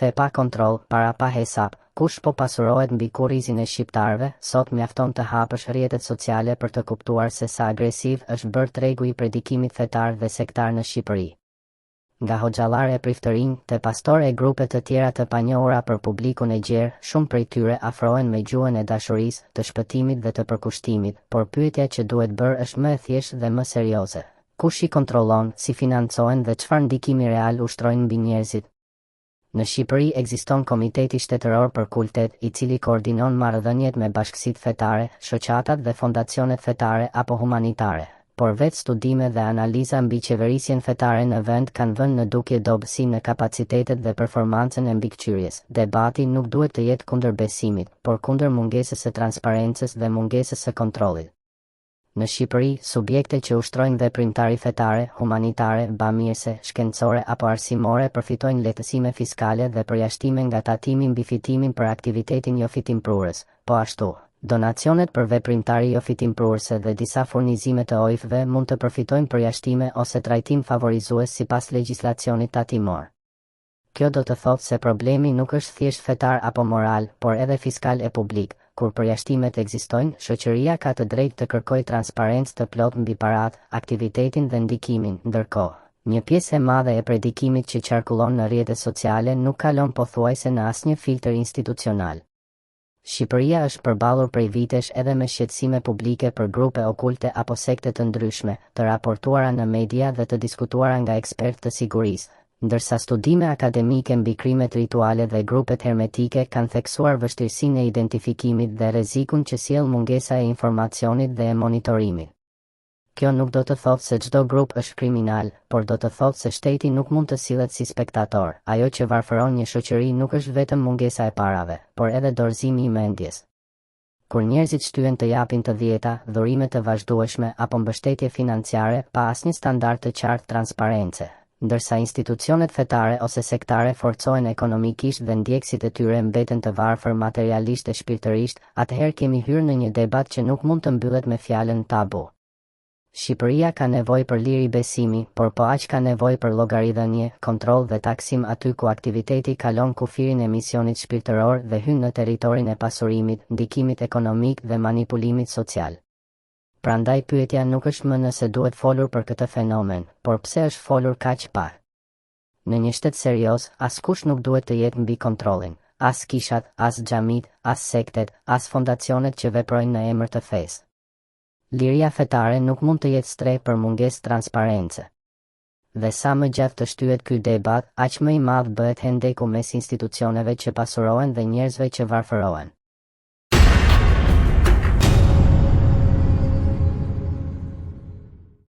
Fe pa kontroll, para pa hesap, kush po pasurohet mbi kurrizin e shqiptarëve, sot mjafton të hapësh rrjetet sociale për të kuptuar se sa agresiv është bërë tregu i predikimit fetar dhe sektar në Shqipëri. Nga hoxhallarë e priftërinj, te pastorë e grupe të tjera të panjohura për publikun e gjerë, shumë prej tyre afrohen me gjuhën e dashurisë, të shpëtimit dhe të përkushtimit, por pyetja që duhet bërë është më e thjeshtë dhe më serioze. Kush i kontrollon, si financohen dhe çfarë ndikimi real ushtrojnë mbi njerëzit? Në Shqipëri ekziston Komiteti Shtetëror për Kultet, i cili koordinon marrëdhëniet me bashkësitë fetare, shoqatat dhe fondacionet fetare apo humanitare. Por vetë studime dhe analiza mbi qeverisjen fetare në vend kanë vënë në dukje dobësi në kapacitetet dhe performancën e mbikëqyrjes. Debati nuk duhet të jetë kundër besimit, por kundër mungesës së transparencës dhe mungesës së kontrollit. Në Shqipëri, subjekte që ushtrojnë veprimtari fetare, humanitare, bamirëse, shkencore apo arsimore përfitojnë lehtësime fiskale dhe përjashtime nga tatimi mbi fitimin për aktivitetin jofitimprurës. Po ashtu, donacionet për veprimtari jofitimprurëse dhe disa furnizime të OJF-ve mund të përfitojnë përjashtime ose trajtim favorizues sipas legjislacionit tatimor. Kjo do të thotë se problemi nuk është thjesht fetar apo moral, por edhe fiskal e publik. Kur përjashtimet ekzistojnë, shoqëria ka të drejtë të kërkojë transparencë të plotë mbi paratë, aktivitetin dhe ndikimin. Ndërkohë, një pjesë e madhe e predikimit që qarkullon në rrjetet sociale nuk kalon pothuajse në asnjë filtër institucional. Shqipëria është përballur prej vitesh edhe me shqetësime publike për grupe okulte apo sekte të ndryshme, të raportuara në media dhe të diskutuara nga ekspertë të sigurisë, ndërsa studime akademike mbi krimet rituale dhe grupet hermetike kanë theksuar vështirësinë e identifikimit dhe rrezikun që sjell mungesa e informacionit dhe e monitorimit. Kjo nuk do të thotë se çdo grup është kriminal, por do të thotë se shteti nuk mund të sillet si spektator. Ajo që varfëron një shoqëri nuk është vetëm mungesa e parave, por edhe dorëzimi i mendjes. Kur njerëzit shtyhen të japin të dhjeta, dhurime të vazhdueshme apo mbështetje financiare pa asnjë standard të qartë transparence, ndërsa institucionet fetare ose sektare forcohen ekonomikisht dhe ndjekësit e tyre mbeten të varfër materialisht e shpirtërisht, atëherë kemi hyrë në një debat që nuk mund të mbyllet me fjalën tabu. Shqipëria ka nevojë për liri besimi, por po aq ka nevojë për llogaridhënie, kontroll dhe taksim aty ku aktiviteti kalon kufirin e misionit shpirtëror dhe hyn në territorin e pasurimit, ndikimit ekonomik dhe manipulimit social. Prandaj pyetja nuk është më nëse duhet folur për këtë fenomen, por pse është folur kaq pak. Në një shtet serioz, askush nuk duhet të jetë mbi kontrollin, as kishat, as xhamitë, as sektet, as fondacionet që veprojnë në emër të fesë. Liria fetare nuk mund të jetë strehë për mungesë transparence. Dhe sa më gjatë të shtyhet ky debat, aq më i madh bëhet hendeku mes institucioneve që pasurohen dhe njerëzve që varfërohen.